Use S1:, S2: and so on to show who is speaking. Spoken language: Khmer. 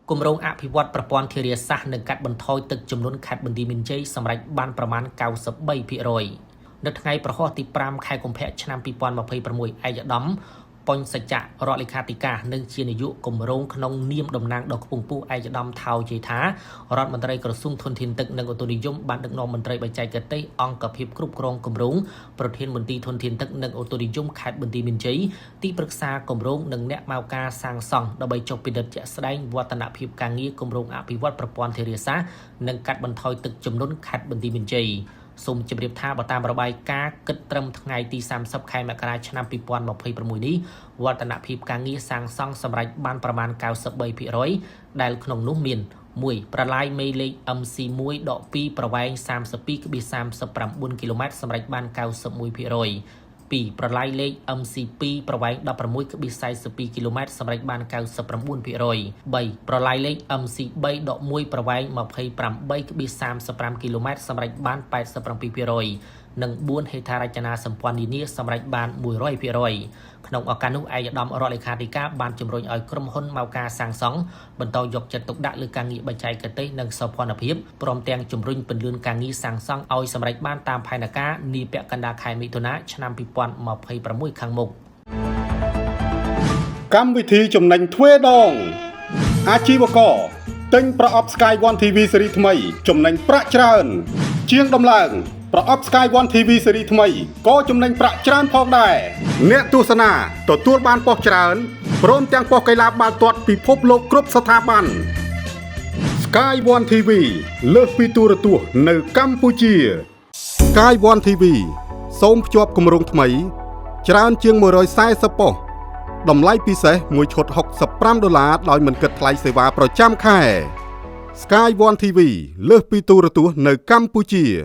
S1: គម្រោងអភិវឌ្ឍប្រព័ន្ធធារាសាស្ត្រនិងកាត់បន្ថយទឹកជំនន់ខេត្តបន្ទាយមានជ័យសម្រេចបានប្រមាណ93%នៅថ្ងៃព្រហស្បតិ៍ទី5ខែកុម្ភៈឆ្នាំ2026ឯកឧត្តមប៉ុញសច្ចៈរដ្ឋលេខាធិការនិងជានាយកគម្រោងក្នុងនាមតំណាងដ៏ខ្ពង់ខ្ពស់ឯកឧត្តមថោជេថារដ្ឋមន្ត្រីក្រសួងធនធានទឹកនិងឧតុនិយមបានដឹកនាំមន្ត្រីបច្ចេកទេសអង្គភាពគ្រប់គ្រងគម្រោងប្រធានមន្ទីរធនធានទឹកនិងឧតុនិយមខេត្តបន្ទាយមានជ័យទីប្រឹក្សាគម្រោងនិងអ្នកម៉ៅការសាងសង់ដើម្បីចុះពិនិត្យជាក់ស្ដែងវឌ្ឍនភាពការងារគម្រោងអភិវឌ្ឍប្រព័ន្ធធារាសាស្ត្រនិងកាត់បន្ថយទឹកជំនន់ខេត្តបន្ទាយមានជ័យសូមជម្រាបថាបើតាមរបាយការណ៍គិតត្រឹមថ្ងៃទី30ខែមករាឆ្នាំ2026នេះវឌ្ឍនភាពការងារសាងសង់សម្រេចបានប្រមាណ93%ដែលក្នុងនោះមាន1ប្រឡាយមេលេខ MC1-2 ប្រវែង32.39គីឡូម៉ែត្រសម្រេចបាន91% 2ប្រឡាយលេខ MC2 ប្រវែង16.42គីឡូម៉ែត្រសម្រេចបាន99%3ប្រឡាយលេខ MC3-1 ប្រវែង28.35គីឡូម៉ែត្រសម្រេចបាន87%និង4ហេដ្ឋារចនាសម្ព័ន្ធនានាសម្រេចបាន100%ក្នុងឱកាសនោះឯកឧត្តមរដ្ឋលេខាធិការបានជំរុញឲ្យក្រុមហ៊ុនម៉ៅការសាងសង់បន្តយកចិត្តទុកដាក់លើការងារបច្ចេកទេសនិងសោភ័ណភាពព្រមទាំងជំរុញពន្លឿនការងារសាងសង់ឲ្យសម្រេចបានតាមផែនការនាពាក់កណ្ដាលខែមិថុនាឆ្នាំ2026ខាងមុខ
S2: កម្មវិធីចំណេញទ្វេដងអាជីវករទិញប្រអប់ Sky One TV ស៊េរីថ្មីចំណេញប្រាក់ច្រើន ជាងដំឡើងប្រអប់ Sky One TV ស៊េរីថ្មីក៏ចំណេញប្រាក់ច្រើនផងដែរអ្នកទស្សនាទទួលបានប៉ុស្តិ៍ច្រើនព្រមទាំងប៉ុស្តិ៍កីឡាបាល់ទាត់ពិភពលោកគ្រប់ស្ថាប័ន Sky One TV លើសពីទូរទស្សន៍នៅកម្ពុជា Sky One TV សូមភ្ជាប់គម្រោងថ្មី ច្រើនជាង140ប៉ុស្តិ៍តម្លៃពិសេសមួយឈុត65ដុល្លារដោយមិនគិតថ្លៃសេវាប្រចាំខែ Sky One TV លើសពីទូរទស្សន៍នៅកម្ពុជា។